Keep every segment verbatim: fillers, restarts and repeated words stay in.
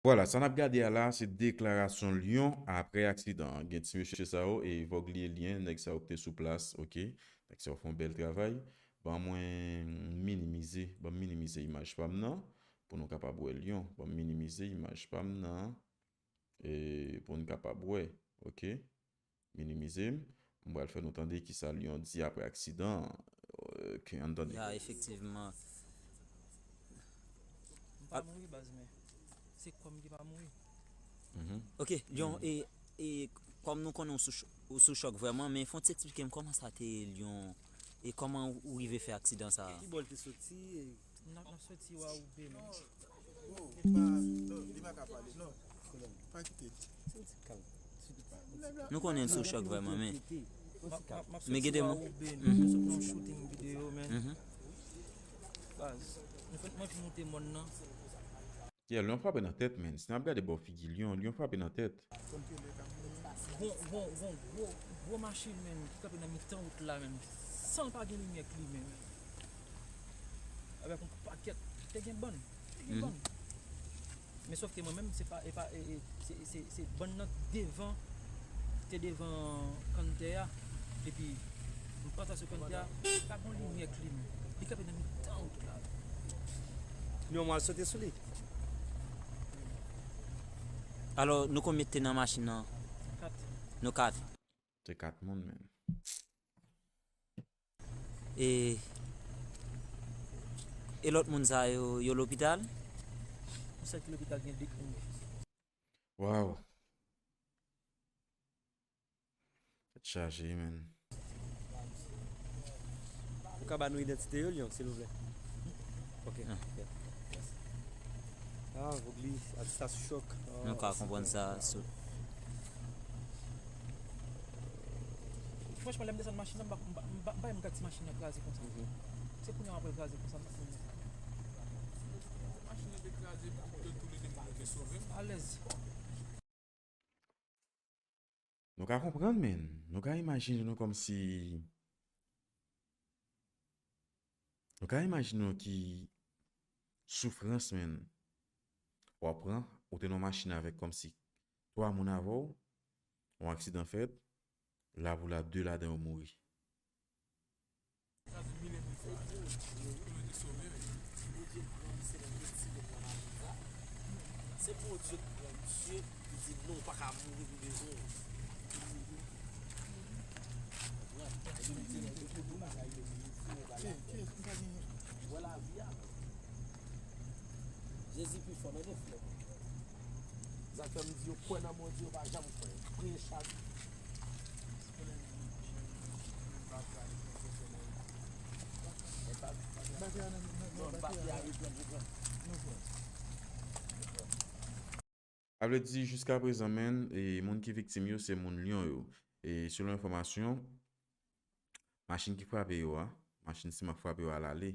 Vwala, sa n ap gade a la, se deklarasyon Lyon apre aksidan an. Gen ti mesye sa yo, e Voglie Lien, nèg sa yo ki te sou plas, oke? Nèg sa yo fè yon bèl travay. Ban mwen minimize, ban m minimize imaj pa m nan, pou nou kapab wè Lyon. Ban m minimize imaj pa m nan, e pou n kapab wè, oke? Minimize m. M pral fè nou tande kisa Lyon di apre aksidan an. Oke, ann tande. Ya, efektivman. M pa mouri, baz, men se kò m ki pa mouri. Mhm. Oke, Lyon, e, e kòm nou konnen w sou ch-, ou sou chòk vrèman, men fò w ti eksplike m kòman sa te ye, Lyon, e kòman ou rive fè aksidan sa a? Ki bò l te soti? N ap, n ap soti wa oube, men. Bro, li pa, non, li pa ka pale, non. Pa kite. Nou konnen l sou chòk vrèman, men. M ap, m ap, m ap soti wa oube, men. Mhm. Mwen sot nan yon shooting videyo, men. Mhm. Baz, mwen fin, mwen fin moute mòn nan. Yeah, Lyon frape nan tèt, men. Si n ap gade bò figi Lyon, Lyon frape nan tèt. Gon, gon, gon gwo, gwo machin, men, ki kanpe nan mitan wout la, men, san l pa gen limyè k limen, men. Avèk yon pakèt, te gen bann, te gen bann. Men sòf ke mwen menm, se pa, e pa, e, e, se, se, se bann nan devan, te devan kanntè a. Epi, m panse sou kanntè a, pa gon limyè k limen. Li kanpe nan mitan wout la. Lyon, mwen al sote sou li. Alò, nou konbyen te nan machin nan? Kat. Nou kat. Se kat moun, men. E, e lòt moun sa yo, yo lopital? Ou sèt ki lopital gen de moun. Waw. Tèt chaje, men. Ou ka ba nou idantite yo, Lyon, silvouplè? Ok. Ah. Ok. Ah, Voglie, atis la sou chòk. Ah, nou ka konprann sa sou. Franchman, lè m desann machin nan, m pa, m pa, m pa, m pa renmen gad ti machin nan kraze konsa. Mhm. Se kounye a m ap wè l kraze konsa, m pa t konn sa. Machin nan te kraze, pou tout, tout lè de moun yo te sove m. Alèz. Nou ka konprann, men. Nou ka imajine nou kòmsi, nou ka imajine nou ki soufrans, men. W ap pran, ou te nan yon machin avèk kòmsi twa moun avè w, yon aksidan fèt, la pou la, de ladan yo mouri. Se Bondye k pran misye, li retire l nan lavi sa. Se Bondye k pran misye, li di, "Non, ou pa ka mouri, nou bezwen w." Konprann? Epi li di, "Non, tout moun bagay yo, li di, ou pa la." Wè lavi a, men. Jezi pi fò, men gen frè. Sa k fè m di yo kwè nan Bondye, yo pa janm kwè. Priye chak jou. Sa vle di, jiskaprezan, men, e, moun ki viktim yo, se moun Lyon yo. E, selon enfòmasyon, machin ki frape yo a, machin siman k frape yo a, l ale.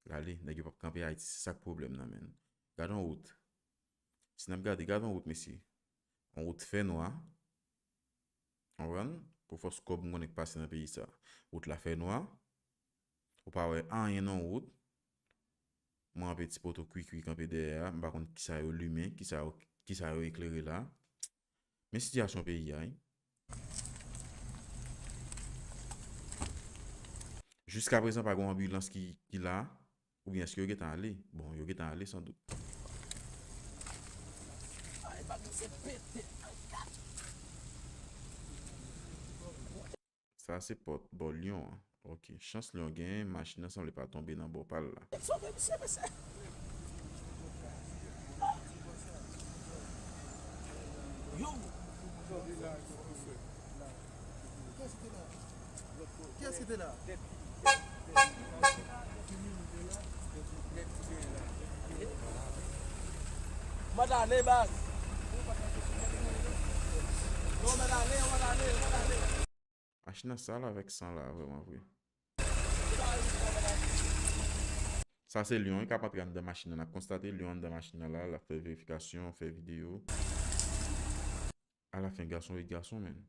L ale, nèg yo p ap kanpe Ayiti, se sa k pwoblèm nan, men. Gad yon wout. Si n ap gade, gad yon wout, mesye. Yon wout fè nwa. Konprann? Pou fòs kòb m konnen k pase nan peyi sa. Wout la fè nwa. Ou pa wè anyen nan wout. Mwen, anpe ti poto kwikwi kanpe dèyè a. M pa konn kisa yo limen, kisa yo, kisa yo eklere la. Men sitiyasyon peyi a, wi. Jiskaprezan, pa gen yon anbilans ki, ki la. Oubyen èske yo gentan ale? Bon, yo gentan ale, sandout. Sa se pòt bò Lyon an. Ok. Chans Lyon genyen, machin nan sanble pa tonbe nan bò pa l la. Sove misye, mesye. Yo! Kiyès ki te la? Kiyès ki te la? Mwen ale, baz. Non, mwen ale, mwen ale, mwen ale. Machin nan sal avèk san la, vrèman vre. Sa se Lyon, li k ap antre anndan machin nan. N ap konstate Lyon anndan machin nan la, l ap fè verifikasyon, fè videyo. Alafen, gason ret gason, men.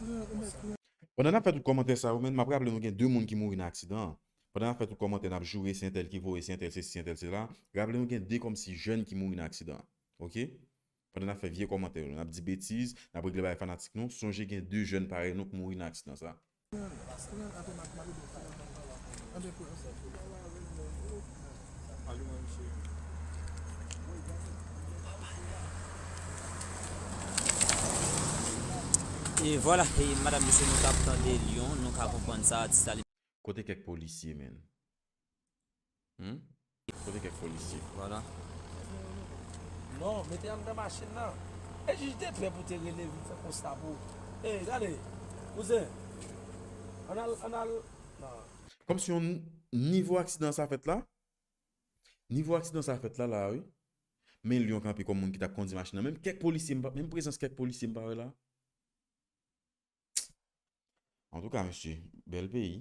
Pandan n ap fè tout kòmantè sa yo, men, m ap raple nou gen de moun ki mouri nan aksidan an. Pandan n ap fè tout kòmantè, n ap joure se entèl ki voye, se entèl sesi, se entèl sela. Raple nou gen de kòmsi jèn ki mouri nan aksidan an. Oke? Pandan n ap fè vye kòmantè yo, n ap di betiz, n ap regle bagay fanatik nou, sonje gen de jèn parèy nou k mouri nan aksidan sa. E vwala, e madanm mesye, nou t ap tande Lyon, nou ka konprann sa, atis la li. Kote kèk polisye, men? Hmm? Kote kèk polisye? Vwala. Non, mete anndan machin nan. E jij te prè pou te rele vin fè konsta pou. Ey, gade, kouzen. Ann al, ann al. Non. Kòmsi yon nivo aksidan sa fèt la. Nivo aksidan sa fèt la, la, wi. Men Lyon kanpe kòm moun ki t ap kondi machin nan. Menm kèk polisye, m pa, menm prezans kèk polisye m pa wè la. Antouka, mesye, bèl peyi.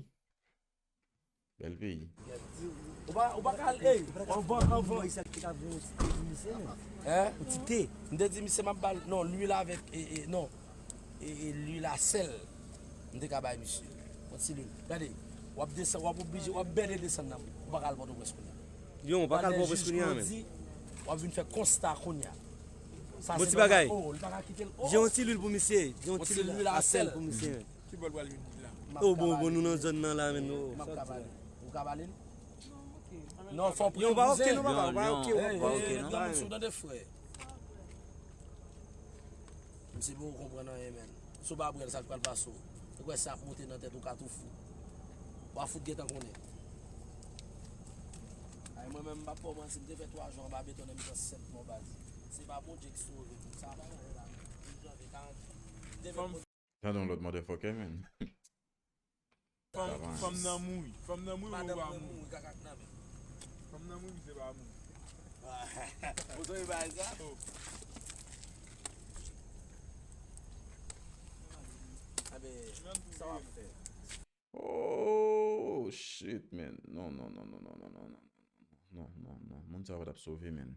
Bèl peyi. Ou pa, ou pa ka al, ey, anvan, anvan. Hein? M te di misye m ap ba l, non, lwil avèk, e, e, non. E, e, lwil a sèl. M te ka bay misye. Yon ti lwil. Gade, w ap desann, w ap oblije, w ap bède desann nan. Ou pa ka al Pòtoprens kounye a. Lyon, ou pa ka al Pòtoprens kounye a, men. W ap vin fè konsta kounye a. Bon ti bagay. Gen yon ti lwil pou misye. Gen yon ti lwil a sèl pou misye, men. Ki bò l pral vin la? Oh, bon, bon, nou nan zòn nan la, men nou. M ap ka pale. Ou ka pale l? Non, fò w priye. Lyon, pa oke non, papa, pa oke, pa oke non. Nan moun sou tande frè. Misye poko konprann anyen, men. Si w pa priye l, sa k pral pase w? Ou kwè sa ap monte nan tèt ou ka tou fou. W a fout gentan konnen. Ay, mwen menm, m p ap ba w manti, m te fè twa jou anba beton nan mitan sèt mò baz. Se pa Bondye ki sove m. Sa pa nan la. Janvye, karant jou. Tande yon lòt motherfucker, man. Fanm nan mouri. Fanm nan mouri, ou pa mouri. Fanm nan mouri, misye pa mouri. Ou sonje bagay sa? Abe, sa w ap fè? Oh shit, man. Non, non, non, non, non, non, non, non, non, non, non. Moun sa yo pa t ap sove, man.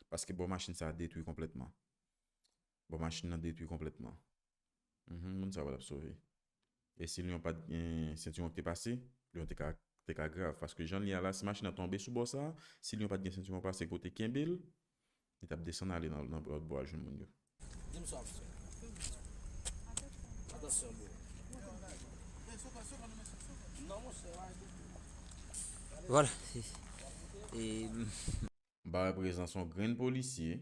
Paske bò machin sa a detwi konplètman. Bò machin nan detwi konplètman. Mhm, moun sa yo pa t ap sove. E si Lyon pa t gen sentiwon ki te pase, Lyon te ka, te ka grav. Paske jan l ye a la, si machin nan tonbe sou bò sa a, si Lyon pa t gen sentiwon pase pou te kenbe l, li t ap desann ale nan, nan lòt bò a jwenn moun yo. Di m sa w ap fè. Atansyon, bro. Non, monchè, Vwala. E, M pa wè prezans yon grenn polisye.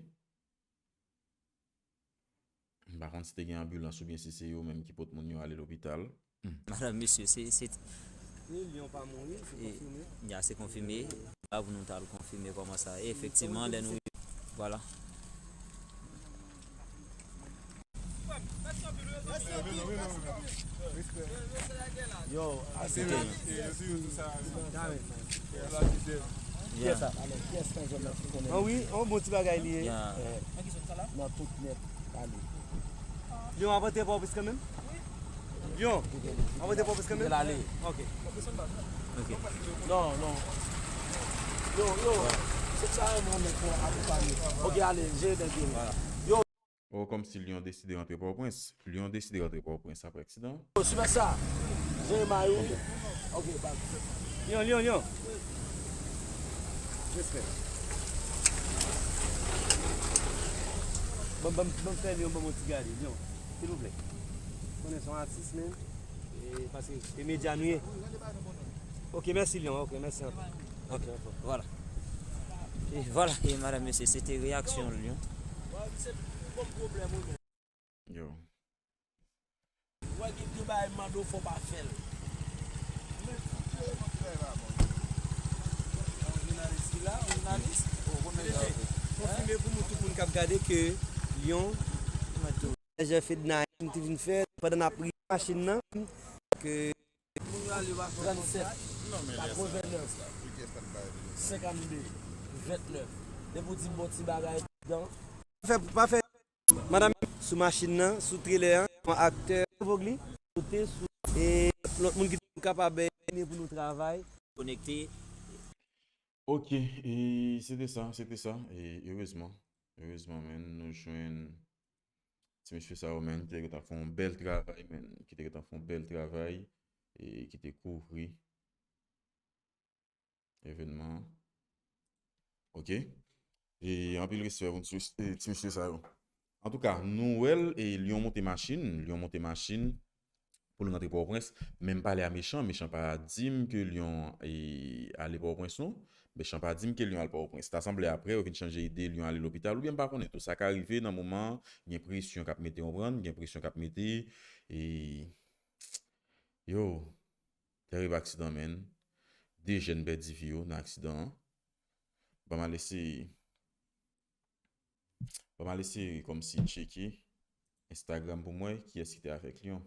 M pa konn si te gen anbilans oubyen si se yo menm ki pot moun yo ale lopital. Madanm, mesye, se, se, Ni Lyon pa mouri, se konfime. Ya, se konfime. La pou nou t al konfime kòman sa ye. Efektivman, lè nou, vwala. Yo, ase. Kiyès sa? Alò, kiyès nan zòn nan ki konnen? Ah wi, yon bon ti bagay li ye. Nan tout nèt, ale. Lyon ap antre Pòtoprens kanmenm? Lyon ap antre Pòtoprens kanmenm? Ale. Ok. Ok. Non, non. Yo, yo. Se sa yon moun pou akonpanye. Ok, ale, jere tèt byen. Yo. Oh, kòmsi Lyon deside rantre Pòtoprens. Lyon deside rantre Pòtoprens apre aksidan. Yo, sipè sa. Jere may ou. Ok, bak. Lyon, Lyon, Lyon. Respè. Ban, ban, ban m fè Lyon ban m yon ti gade, Lyon. Silvouplè. Konnen se yon atis, men. E, paske se medya nou ye. Ok, mèsi, Lyon. Ok, mèsi anpil. Ok, vwala. E vwala, e madanm, mesye, se te reyaksyon Lyon. Wè, se bon pwoblèm, wi, men. Yo. Wè, gen de bagay m mande w, fò w pa fè l. Yon jounalis ki la, yon jounalis. Konfime pou nou tout moun k ap gade ke Lyon, Jè Fedna, m te vin fè, pandan n ap rive machin nan, ke Moun yo ale pa fè kontak. Katrevennnèf, senkannde, vennèf. Depi w di bon ti bagay dan. Pa fè, pa fè. Madanm, sou machin nan, sou trelè an, yon aktè, Vogli, kote sou, e lòt moun ki toujou kapab, e, vini pou nou travay. Konekte. Ok, e se te sa, se te sa. E erezman, erezman, men, nou jwenn Ti mesye sa yo, menm, ki te gentan fè yon bèl travay, menm, ki te gentan fè yon bèl travay, e ki te kouvri evènman an. Ok? E anpil respè pou ti mesye sa yo. Antouka, nou wè l, e Lyon monte machin, Lyon monte machin pou l rantre Pòtoprens. Men m pale a Mechan, Mechan pa di m ke Lyon e, ale Pòtoprens non. Mechan pa di m ke Lyon al Pòtoprens. Ta sanble apre yo vin chanje ide, Lyon ale lopital, oubyen m pa konnen tou. Sa ka rive nan moman, gen presyon k ap mete, konprann, gen presyon k ap mete, e yo, tèrib aksidan, menm. De jèn pèdi vi yo nan aksidan an. Ban m al eseye. Ban m al eseye kòmsi tcheke Instagram pou m wè kiyès ki te avèk Lyon.